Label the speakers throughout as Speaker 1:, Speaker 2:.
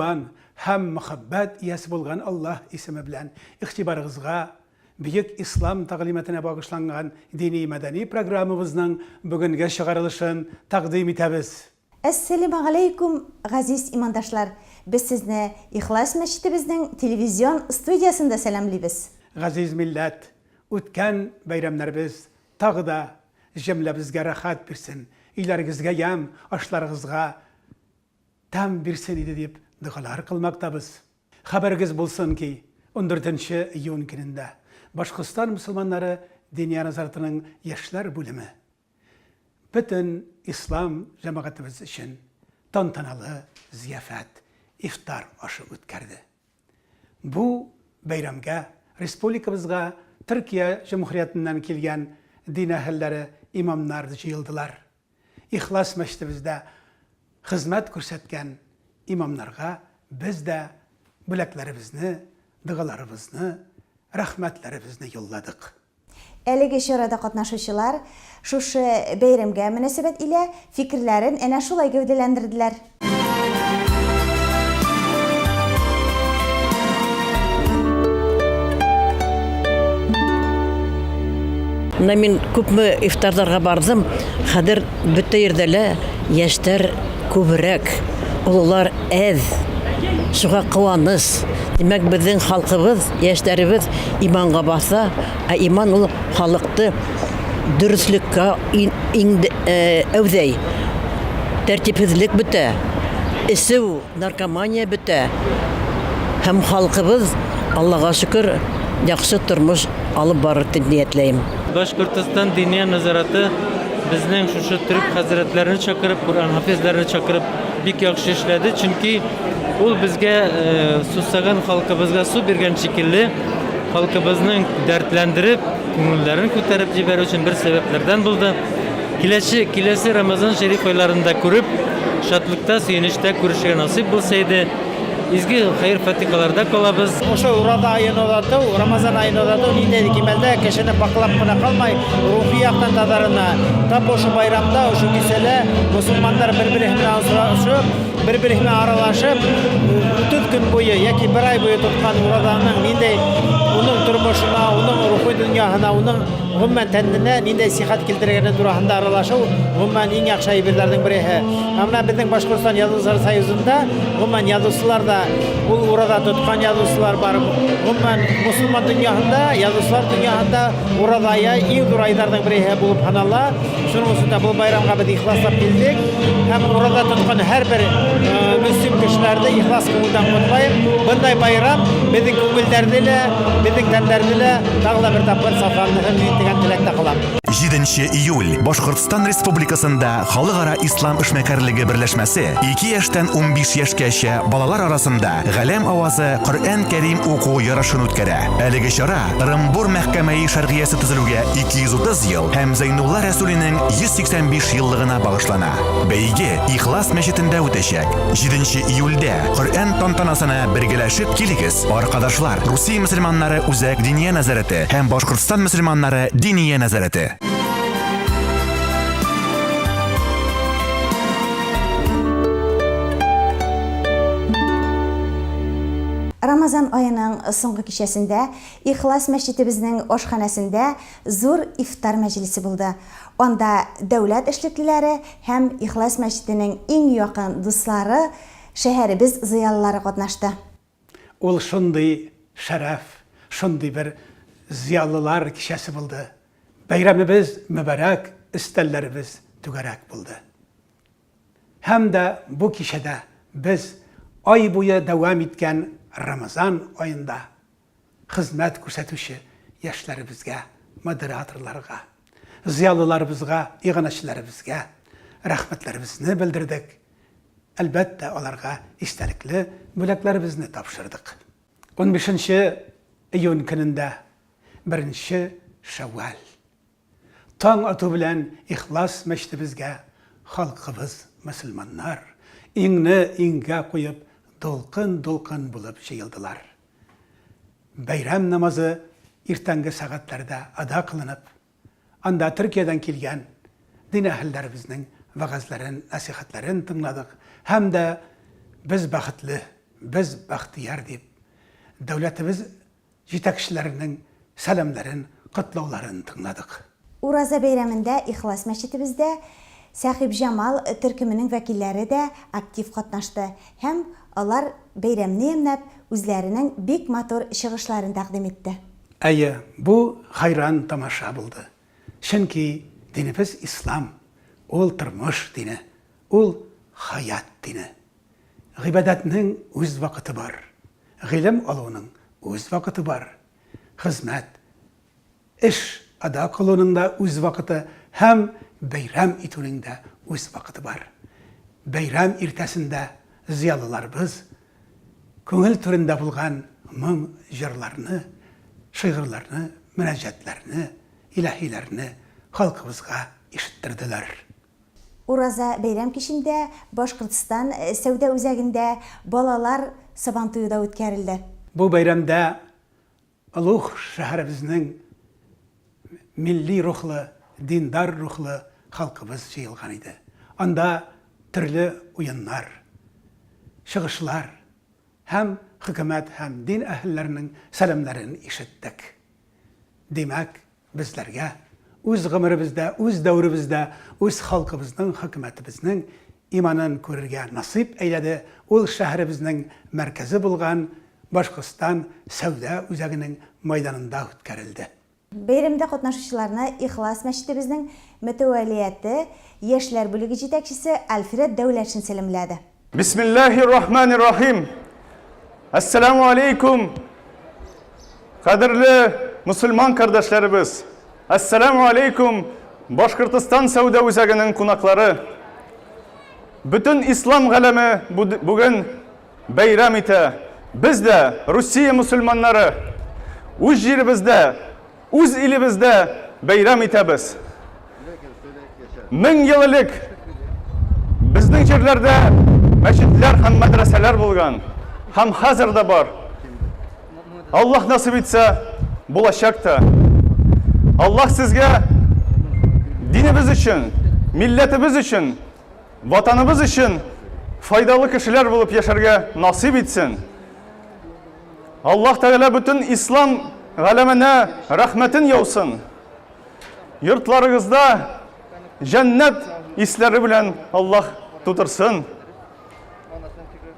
Speaker 1: миһербан һәм мәхәббәт иясе булган Аллаһ исеме белән игътибарыгызга бөек ислам тәгълиматына багышланган дини-мәдәни программабызның бүгенге чыгарылышын тәкъдим итәбез.
Speaker 2: Әссәләмегаләйкүм, газиз имандашлар! Без сезне Ихлас мәчетебезнең телевизион студиясендә сәламлибез.
Speaker 1: Газиз милләт, үткән бәйрәмнәребез тагы да җөмләбезгә рәхәт бирсен, өйләрегезгә ямь, ашларыгызга тәм бирсен иде дип догалар кылмактабыз. Хәбәрегез булсын ки, ундүртенче июнь көнендә Башкортстан мөселманнары Диния нәзаратының яшьләр бүлеме бөтен ислам җәмәгатебез өчен тантаналы зыяфәт, ифтар ашы үткәрде. Бу бәйрәмгә республикабызга Төркия Җөмһүриятеннән килгән дин әһелләре, имамнар җыелдылар. Ихлас мәчетебездә хезмәт күрсәткән имамнарга без дә бүләкләребезне, догаларыбызны, рәхмәтләребезне юлладык.
Speaker 2: Әлеге чарада катнашучылар шушы бәйрәмгә мөнәсәбәт илә фикерләрен әнә шулай гәүдәләндерделәр.
Speaker 3: Менә мин күпме ифтарларга бардым, хәзер бөтә җирдә лә яшьтәр күбрәк, олылар әз. Шуга куаныч. Димәк, безнең халкыбыз, яшьләребез иманга баса, ә иман ул халыкты дөреслеккә әүдәй. Тәртипсезлек бетә, эчү, наркомания бетә. Һәм халкыбыз, Аллага шөкер, яхшы тормыш алып барыр дип ниятләем.
Speaker 4: Башкортостан Диния нәзараты безнең шушы төрек хәзрәтләрен чакырып, Коръән хафизләрен чакырып бик яхшы эшләде, чөнки ул безгә сусаган халкыбызга су биргән шикелле, халкыбызның дәртләндереп, күңелләрен күтәреп җибәрү өчен бер сәбәпләрдән булды. Киләсе, киләсе Рамазан шәриф айларында күреп, шатлыкта, сөенечтә күрешергә насыйп булса иде. Изге хәер-фатихаларда калабыз.
Speaker 5: Ошо ураза аен озату, Рамазан аен озату ниндәйдер кимәлдә кешене пакълап кына калмай, рухи яктан тазарына. Тап ошо байрамда, ошо кичәдә мусульманнар бер-бере белән очрашып, бер-бере белән аралашып, 30 көн буе яки бер ай буе тоткан уразаның ниндәй уның тормышына, уның рухи дөньясына, уның Гомумән, тәненә ниндәй сихәт килтергәне тураһында аралашу, гомумән, иң яхшы әйберләрнең береһе. Ә менә безнең Башкортстан Язучылар союзында, гомумән, язучылар да, ул ураза тоткан язучылар бар. Гомумән, мусульман дөньяһында, язучылар дөньяһында ураза ае иң зур айларның береһе булып санала. Шуның өчен дә бу байрамга без ихласлап килдек. Һәм ураза тоткан һәрбер мөслим кешеләрне ихлас күңелдән котлыйм. Бындай байрам безнең күңелләрне дә, безнең тәннәрне дә тагы да бер тапкыр сафландырсын дигән теләктә калам.
Speaker 6: Җиденче июль, Башкортстан Республикасында Халыкара ислам эшмәкәрлеге берләшмәсе ике яшьтән 15 яшькәчә балалар арасында Галәм авазы Коръән Кәрим уку ярышын үткәрә. Әлеге чара Ырымбур мәхкәмәи шәргыясе төзелүгә 230 ел һәм Зәйнулла Рәсүлинең 185 еллыгына багышлана. Бәйге Ихлас мәчетендә үтәчәк. 7 июльдә Коръән тантанасына бергәләшеп килегез, аркадашлар, Русия мөселманнары Үзәк Диния нәзарәте һәм Башкортстан мөселманнары Диния нәзарәте.
Speaker 2: Рамазан аеның соңгы кичәсендә Ихлас мәчетебезнең ашханәсендә зур ифтар мәҗлесе булды. Анда дәүләт эшлеклеләре һәм Ихлас мәчетенең иң якын дуслары, шәһәребез зыялылары катнашты.
Speaker 1: Ул шундый шәрәф, шундый бер зыялылар кичәсе булды. Бәйрәмебез мөбарәк, өстәлләребез түгәрәк булды. Һәм дә бу кичәдә без ай буе дәвам иткән Рамазан аенда хезмәт күрсәтүче яшьләребезгә, модераторларга, зыялыларыбызга, иганәчеләребезгә рәхмәтләребезне белдердек, әлбәттә, аларга истәлекле бүләкләребезне тапшырдык. Унбишенче июнь көнендә беренче Шәүвәл. Таң ату белән Ихлас мәчетебезгә халкыбыз, мөселманнар, иңне иңгә куеп, дулкын-дулкын булып җыелдылар. Бәйрәм намазы иртәнге сәгатьләрдә ада кылынып, анда Төркиядән килгән дин әһелләребезнең вәгазьләрен, нәсыйхәтләрен тыңладык һәм дә без бәхетле. без бәхтияр дип, дәүләтебез җитәкчеләренең сәламнәрен, котлауларын тыңладык.
Speaker 2: Ураза бәйрәмендә Ихлас мәчетебездә Сәхибҗамал төркеменең вәкилләре дә актив катнашты һәм алар бәйрәмне ямьләп, үзләренең бик матур чыгышларын тәкъдим итте.
Speaker 1: Әйе, бу хәйран тамаша булды. Чөнки динебез ислам, ул тормыш дине, ул хаят дине. Гыйбадәтнең үз вакыты бар, гыйлем алуның үз вакыты бар, хезмәт, эш ада кылуның да үз вакыты һәм бәйрәм итүнең дә үз вакыты бар. Бәйрәм иртәсендә зыялыларыбыз күңел түрендә булган моң-җырларны, шигырьләрне, мөнәҗәтләрне, илаһиләрне халкыбызга ишеттерделәр.
Speaker 2: Ураза бәйрәм кичендә Башкортстан сәүдә үзәгендә балалар Сабантуе да үткәрелде.
Speaker 1: Бу бәйрәмдә олуг шәһәребезнең милли рухлы, диндар рухлы халкыбыз җыелган иде. Анда төрле уеннар, чыгышлар һәм хөкүмәт һәм дин әһелләренең сәламнәрен ишеттек. Димәк, Безләргә, үз гомеребездә, үз дәверебездә үз халкыбызның, хөкүмәтебезнең иманын күрергә насыйп әйләде, ул шәһәребезнең мәркәзе булган Башкортстан сәүдә үзәгенең майданында үткәрелде.
Speaker 2: Бәйрәмдә катнашучыларны Ихлас мәчетебезнең мөтәвәлияте яшьләр бүлеге җитәкчесе Альфред Дәүләтшин сәламләде.
Speaker 7: Бисмиллаһир рахманир рахим. Әссәламү алейкум. Кадерле мусульман кардәшләребез. Әссәламү алейкум, Башкортостан сәүдә үзәгенең кунаклары. Бөтен ислам галәме бүген бәйрәм итә. Без дә, Русия мусульманнары, үз җиребездә Үз илебездә бәйрәм итәбез. Мең ел элек безнең җирләрдә мәчетләр һәм мәдрәсәләр булган һәм хәзер дә бар. Аллаһ насыйп итсә, булачак та. Аллаһ сезгә динебез өчен, милләтебез өчен, ватаныбыз өчен файдалы кешеләр булып яшәргә насыйп итсен. Аллаһ Тәгалә бөтен ислам галәменә рәхмәтен яусын. Йортларыгызда җәннәт исләре белән Аллаһ тутырсын.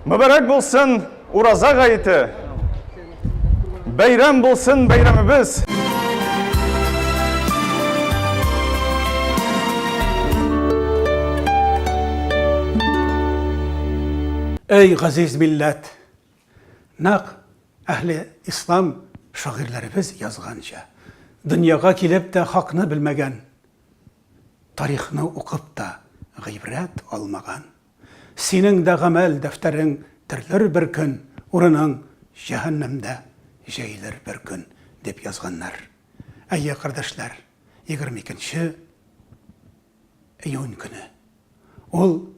Speaker 7: Мөбарәк булсын ураза гаете. Бәйрәм булсын бәйрәмебез.
Speaker 1: Эй, газиз милләт! Нәкъ әһле ислам шагыйрьләребез язганча, дөньяга килеп тә хакны белмәгән, тарихны укып та гыйбрәт алмаган, синең дә гамәл дәфтәрең терелер бер көн, урының җәһәннәмдә җәелер бер көн, дип язганнар. Әйе, кардәшләр, 22 нче июнь көне. Ул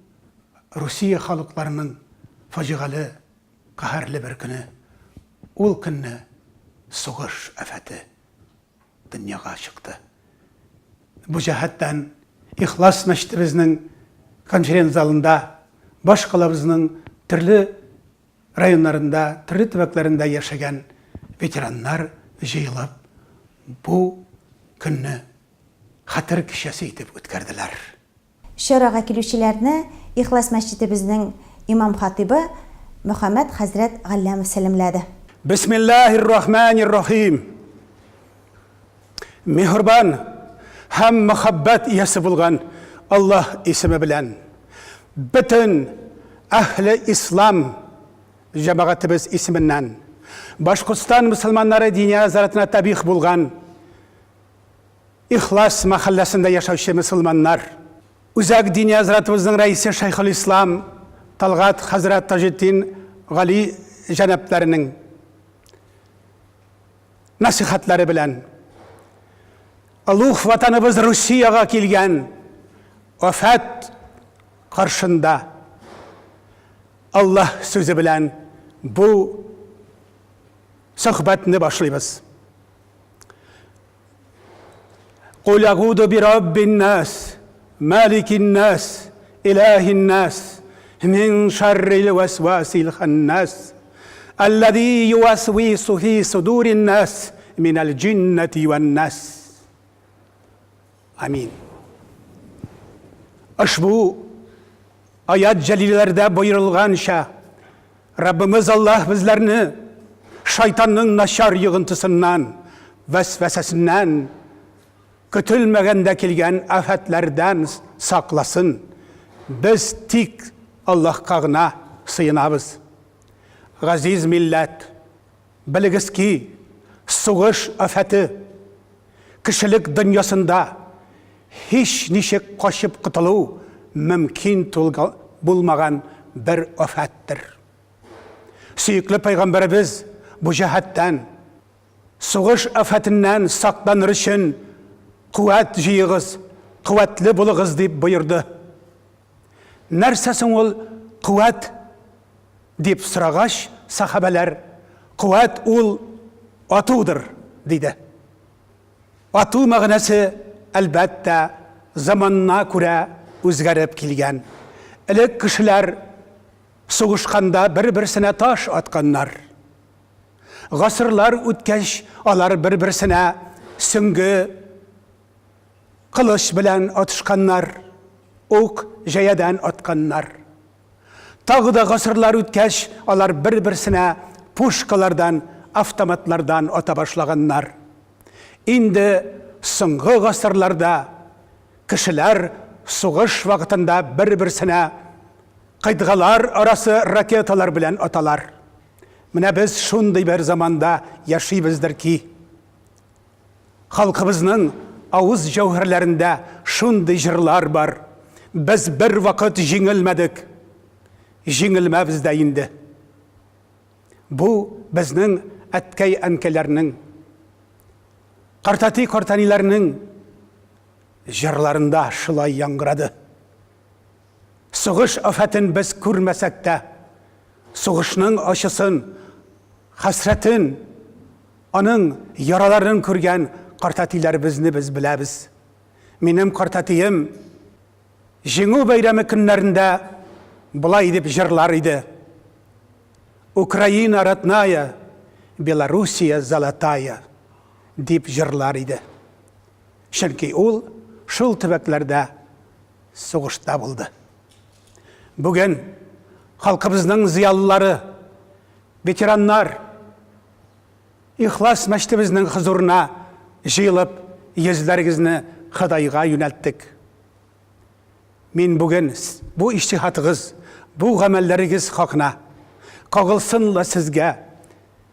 Speaker 1: Русия халыкларының фаҗигале, каһәрле бер көне. Ул көнне сугыш афәте дөньяга чыкты. Бу җәһәттән Ихлас мәчетебезнең конференц-залында башкалабызның төрле районнарында, төрле төбәкләрендә яшәгән ветераннар җыелып, бу көнне хәтер кичәсе итеп үткәрделәр.
Speaker 2: Чарага килүчеләрне Ихлас мәчетебезнең имам-хатыйбы Мөхәммәт хәзрәт Галләмов сәламләде.
Speaker 1: Бисмиллаһир-рахманир-рахим. Миһербан һәм мәхәббәт иясе булган Аллаһ исеме белән. Бөтен әһле ислам җәмәгатебез исеменнән Башкортстан мөселманнары Диния нәзарәтенә табигъ булган Ихлас мәхәлләсендә яшәүче мөселманнар! Үзәк Диния нәзарәтебезнең рәисе Шәйхелислам Талгат хәзрәт Таҗетдин Гали җәнапләренең нәсыйхәтләре белән олуг Ватаныбыз Русиягә килгән афәт каршында Аллаһ сүзе белән бу сөхбәтне башлыйбыз. Кул әгуду би раббин нас, маликин нас, илаһин нас, мин шаррил вәсвасил ханнас. Әлләзи ювәсвису фи судурин нас минәл җиннәти вән нас. Амин. Ошбу аят җәлиләрдә боерылганча, Раббымыз Аллаһ безләрне шайтанның начар йогынтысыннан, вәсвәсәсеннән, көтелмәгәндә килгән афәтләрдән сакласын. Без тик Аллаһка гына сыенабыз. Газиз милләт, белегез ки, сугыш афәте кешелек дөньясында һич ничек качып котылу мөмкин булмаган бер афәттер. Сөекле пәйгамбәребез бу җәһәттән, Сугыш афәтеннән сакланыр өчен куәт җыегыз, куәтле булыгыз, дип боерды. Нәрсә соң ул куәт? дип сорагач, сәхабәләр, Куәт ул атудыр, диде. Ату мәгънәсе, әлбәттә, заманына күрә үзгәреп килгән. Элек кешеләр сугышканда бер-берсенә таш атканнар. Гасырлар үткәч, алар бер-берсенә сөңге, кылыч белән атышканнар, ук җәядән атканнар. Тагы да гасырлар үткәч, алар бер-берсенә пушкалардан, автоматлардан ата башлаганнар. Инде соңгы гасырларда кешеләр сугыш вакытында бер-берсенә кыйтгалар арасы ракеталар белән аталар. Менә без шундый бер заманда яшибездер ки, Халкыбызның авыз җәүһәрләрендә шундый җырлар бар, Без бервакыт җиңелмәдек, җиңелмәбез дә инде. Бу безнең әткәй-әнкәйләрнең, картәти-картәниләрнең җырларында шулай яңгырады. Сугыш афәтен без күрмәсәк тә, сугышның ачысын, хәсрәтен, аның яраларын күргән картәтиләребезне без беләбез. Минем картәтием Җиңү бәйрәме көннәрендә болай дип җырлар иде, Украина родная, Белоруссия золотая, дип җырлар иде. Чөнки ул шул төбәкләрдә сугышта булды. Бүген халкыбызның зыялылары, ветераннар Ихлас мәчетебезнең хозурына җыелып, йөзләрегезне Ходайга юнәлттек. Мин бүген бу иҗтиһатыгыз, бу гамәлләрегез хакына, кагылсын ла сезгә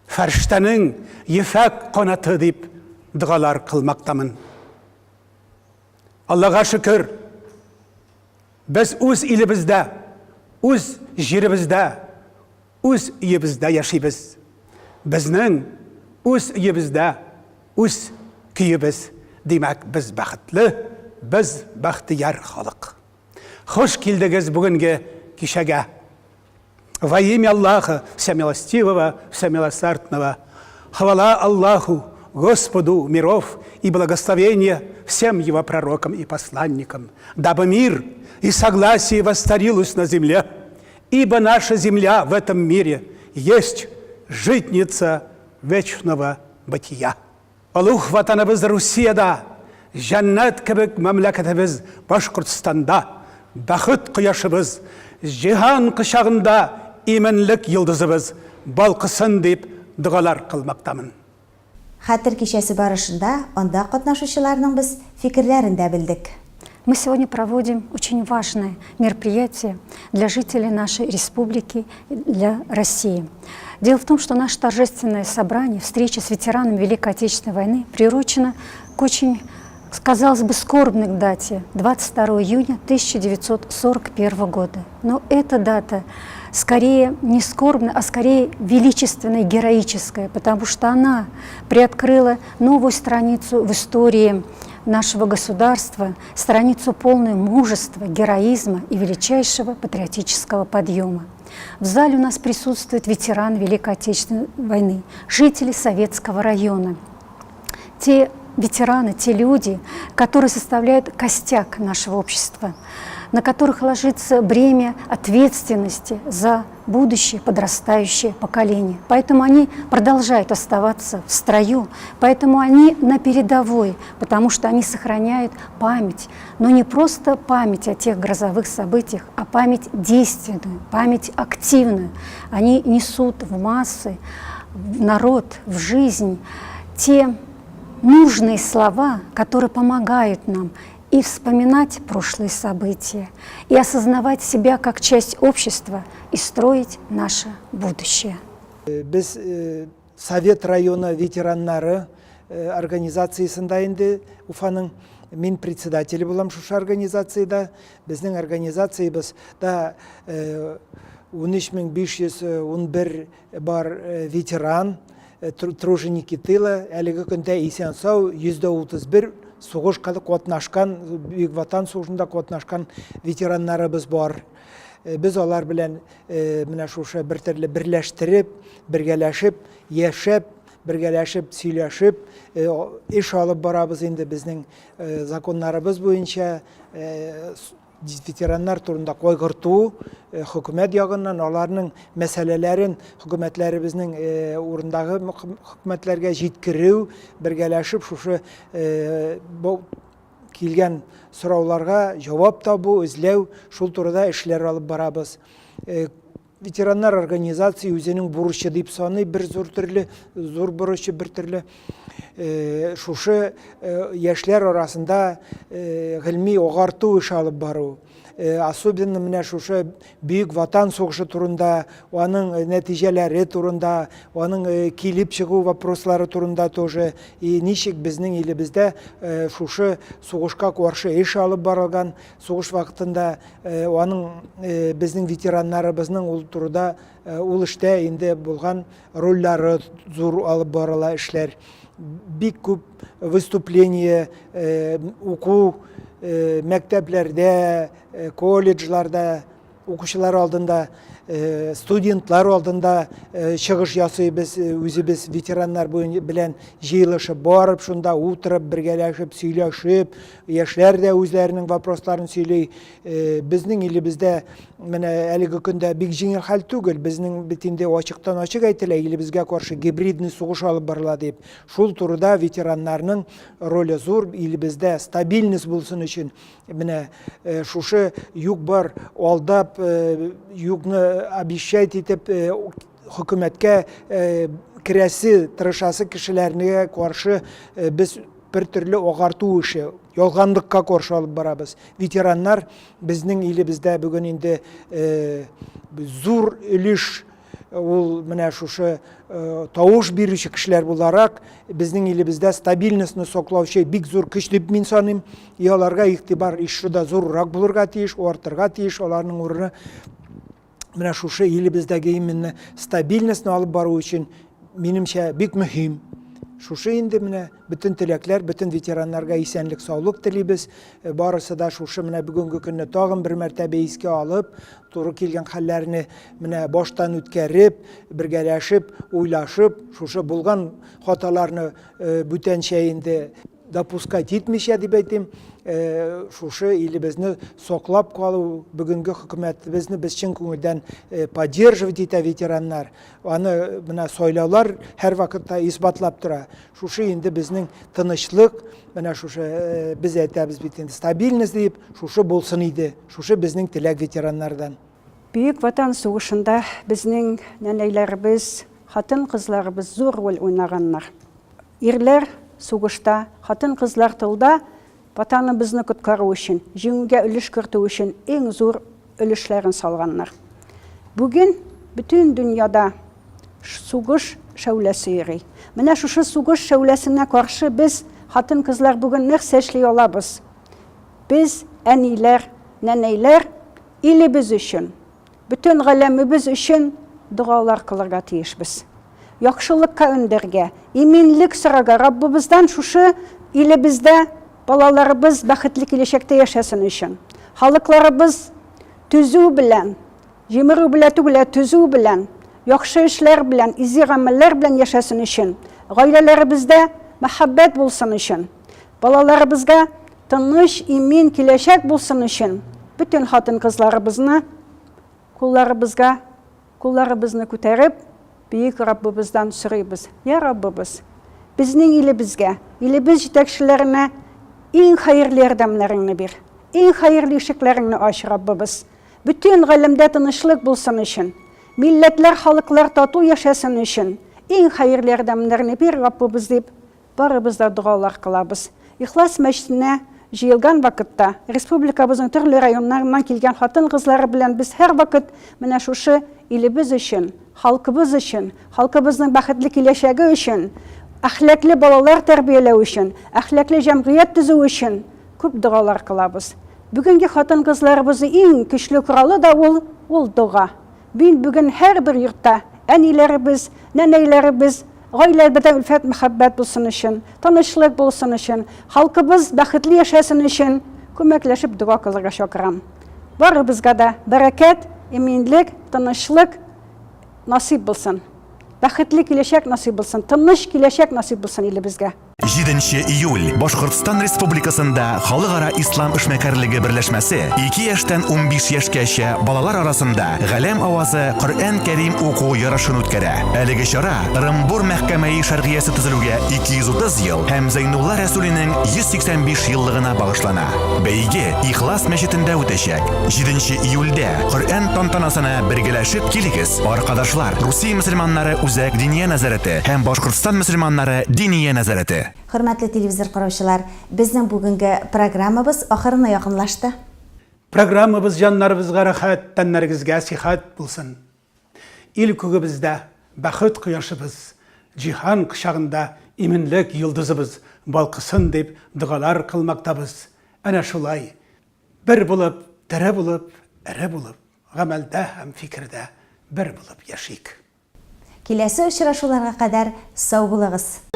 Speaker 1: фәрештәнең ефәк канаты дип догалар кылмактамын. Аллага шөкер, без үз илебездә, үз җиребездә, үз өебездә яшибез. Безнең үз өебездә үз көебез. Димәк, без бәхетле, без бәхтияр халык. Хуш килдегез бүгенге кичәгә. Во имя Аллаха Всемилостивого, Всемилосердного. Хвала Аллаху, Господу миров и благословение всем его пророкам и посланникам, дабы мир и согласие восцарилось на земле, ибо наша земля в этом мире есть житница вечного бытия. Олуг Ватаныбыз Русиядә, җәннәт кебек мәмләкәтебез Башкортстанда, бәхет кояшыбыз, җиһан кочагында иминлек йолдызыбыз балкысын дип догалар кылмактамын.
Speaker 2: Хәтер кичәсе барышында анда катнашучыларның без фикерләрен дә белдек.
Speaker 8: Мы сегодня проводим очень важное мероприятие для жителей нашей республики, для России. Дело в том, что наше торжественное собрание, встреча с ветеранами Великой Отечественной войны приурочена к очень, казалось бы, скорбной дате 22 июня 1941 года. Но эта дата скорее не скорбная, а скорее величественная, героическая, потому что она приоткрыла новую страницу в истории нашего государства, страницу полную мужества, героизма и величайшего патриотического подъема. В зале у нас присутствуют ветераны Великой Отечественной войны, жители Советского района. Те ветераны, те люди, которые составляют костяк нашего общества. на которых ложится бремя ответственности за будущее подрастающее поколение. Поэтому они продолжают оставаться в строю, поэтому они на передовой, потому что они сохраняют память. Но не просто память о тех грозовых событиях, а память действенную, память активную. Они несут в массы, в народ, в жизнь те нужные слова, которые помогают нам и вспоминать прошлые события, и осознавать себя как часть общества, и строить наше будущее.
Speaker 9: Без э, Совет районы ветераннары э, организациясендә инде Уфаның мин председателе булам шушы организациядә. Безнең организациябездә 13511 Бар ветеран, труженики тыла, әлеге көндә исән-сау 131 сугышка катнашкан, Бөек Ватан сугышында катнашкан ветераннарыбыз бар. Без алар белән менә шушы бер төрле берләштереп, бергәләшеп, яшәп, бергәләшеп, сөйләшеп, эш алып барабыз инде безнең законнарыбыз буенча Ветераннар турында кайгырту хөкүмәт ягыннан аларның мәсьәләләрен хөкүмәтләребезнең урындагы хөкүмәтләргә җиткерү, бергәләшеп шушы килгән сорауларга җавап табу, эзләү, шул турыда эшләр алып барабыз. Ветераннар организация үзенең бурычы дип саный, бер зур төрле, зур бурычы бер төрле. Э, шушы э, яшьләр арасында э, гыйльми агарту эше алып бару. Особенно менә шушы Бөек Ватан сугышы турында, аның нәтиҗәләре турында, аның килеп чыгу вопрослары турында тоже, и ничек безнең илебездә шушы сугышка каршы эш алып барылган, сугыш вакытында Аның безнең ветераннарыбызның ул турыда ул эштә инде булган рольләре зур алып барыла эшләр. Бик күп выступление, уку мәктәпләрдә, колледжларда укучылар алдында, студентлар алдында чыгыш ясыйбыз, үзебез ветераннар белән җыелышып барып, шунда утырып, бергәләшеп, сөйләшеп, Яшьләр дә үзләренең вопросларын сөйли. Э, безнең илебездә менә әлеге көндә бик җиңел хәл түгел. Безнең бит инде ачыктан ачык әйтелә, илебезгә каршы гибридный сугыш алып барыла дип. Шул турыда ветераннарның роле зур, илебездә стабильность булсын өчен менә э, шушы юк бар алдап, э, юкны обещать итеп хөкүмәткә керәсе, тырышасы кешеләргә каршы без бер төрле агарту эше, ялганлыкка каршы алып барабыз. Ветераннар безнең илебездә бүген инде зур өлеш ул менә шушы тавыш бирүче кешеләр буларак безнең илебездә стабильностьны саклаучы бик зур көч дип мин саныйм. И аларга игътибар еще да зуррак булырга тиеш, артырга тиеш, аларның урыны менә шушы илебездәге именно стабильностьны алып бару өчен, минемчә, бик мөһим. Шушы инде менә бөтен теләкләр, бөтен ветераннарга исәнлек, саулык телибез. Э, барысы да шушы менә бүгенге көнне тагын бер мәртәбә искә алып, туры килгән хәлләрне менә баштан үткәреп, бергәләшеп, уйлашып, шушы булган хаталарны э, бүтәнчә инде допускать итмичә дип әйтим, э, шушы илебезне саклап калу, бүгенге хөкүмәтебезне без чын күңелдән э, поддерживать итә ветераннар. Аны менә сайлаулар һәрвакытта исбатлап тора. Шушы инде безнең тынычлык, менә шушы э, без әйтәбез бит инде стабильность дип, шушы булсын иде. Шушы безнең теләк ветераннардан.
Speaker 10: Бөек Ватан сугышында безнең нәнәйләребез, хатын-кызларыбыз зур роль уйнаганнар. Ирләр, сугышта, хатын-кызлар тылда Ватаныбызны коткару өчен, җиңүгә өлеш кертү өчен иң зур өлешләрен салганнар. Бүген бөтен дөньяда сугыш шәүләсе йөри. Менә шушы сугыш шәүләсенә каршы без, хатын-кызлар, бүген нәрсә эшли алабыз? Без, әниләр, нәнәйләр, илебез өчен, Бөтен галәмебез өчен догалар кылырга тиешбез. Яхшылыкка өндәргә, иминлек сорарга Раббыбыздан шушы илебездә балаларыбыз бәхетле киләчәктә яшәсен өчен. Халыкларыбыз төзү белән, җимерү белә түгел, ә төзү белән, яхшы эшләр белән, изге гамәлләр белән яшәсен өчен, гаиләләребездә мәхәббәт булсын өчен, балаларыбызга тыныч, имин киләчәк булсын өчен. Бөтен хатын-кызларыбызны кулларыбызга, кулларыбызны күтәреп, Бөек Раббыбыздан сорыйбыз, Йа Раббыбыз, безнең илебезгә, илебез җитәкчеләренә иң хәерле ярдәмнәреңне бир, иң хәерле ишекләреңне ач, Раббыбыз. Бөтен галәмдә тынычлык булсын өчен, милләтләр, халыклар тату яшәсен өчен, иң хәерле ярдәмнәрне бир, Раббыбыз, дип, Барыбыз да догалар кылабыз. Ихлас мәчетенә җыелган вакытта республикабызның төрле районнарыннан килгән хатын-кызлары белән без һәрвакыт менә шушы илебез өчен, халкыбыз өчен, халкыбызның бәхетле киләчәге өчен, әхлаклы балалар тәрбияләү өчен, әхлаклы җәмгыять төзү өчен күп догалар кылабыз. Бүгенге хатын-кызларыбызның иң көчле коралы да ул, ул дога. Мин бүген һәрбер йортта әниләребез, нәнәйләребез, гаиләбездә өлфәт-мәхәббәт булсын өчен, тынычлык булсын өчен, халкыбыз бәхетле яшәсен өчен күмәкләшеп дога кылырга чакырам. Барыбызга да бәрәкәт, иминлек, тынычлык насыйп булсын. Бәхетле киләчәк насыйп булсын, тыныч киләчәк насыйп булсын илебезгә.
Speaker 6: Җиденче июль, Башкортстан Республикасында Халыкара ислам эшмәкәрлеге берләшмәсе ике яшьтән 15 яшькәчә балалар арасында Галәм авазы Коръән Кәрим уку ярышын үткәрә. Әлеге чара Ырымбур мәхкәмәи шәргыясе төзелүгә 230 ел һәм Зәйнулла Рәсүлинең 185 еллыгына багышлана. Бәйге Ихлас мәчетендә үтәчәк. Җиденче июльдә Коръән тантанасына бергәләшеп килегез, аркадашлар, Русия мөселманнары Үзәк Диния нәзарәте һәм Башкортстан мөселманнары Диния нәзарәте.
Speaker 2: Хөрмәтле телевизор караучылар, безнең бүгенге программабыз ахырына якынлашты.
Speaker 1: Программабыз җаннарыбызга рәхәт, тәннәрегезгә сихәт булсын. Ил күгебездә бәхет кояшыбыз, җиһан кочагында иминлек йолдызыбыз балкысын дип догалар кылмактабыз. Әнә шулай, бер булып, тере булып, эре булып, гамәлдә һәм фикердә бер булып яшик.
Speaker 2: Киләсе очрашуларга кадәр сау булыгыз!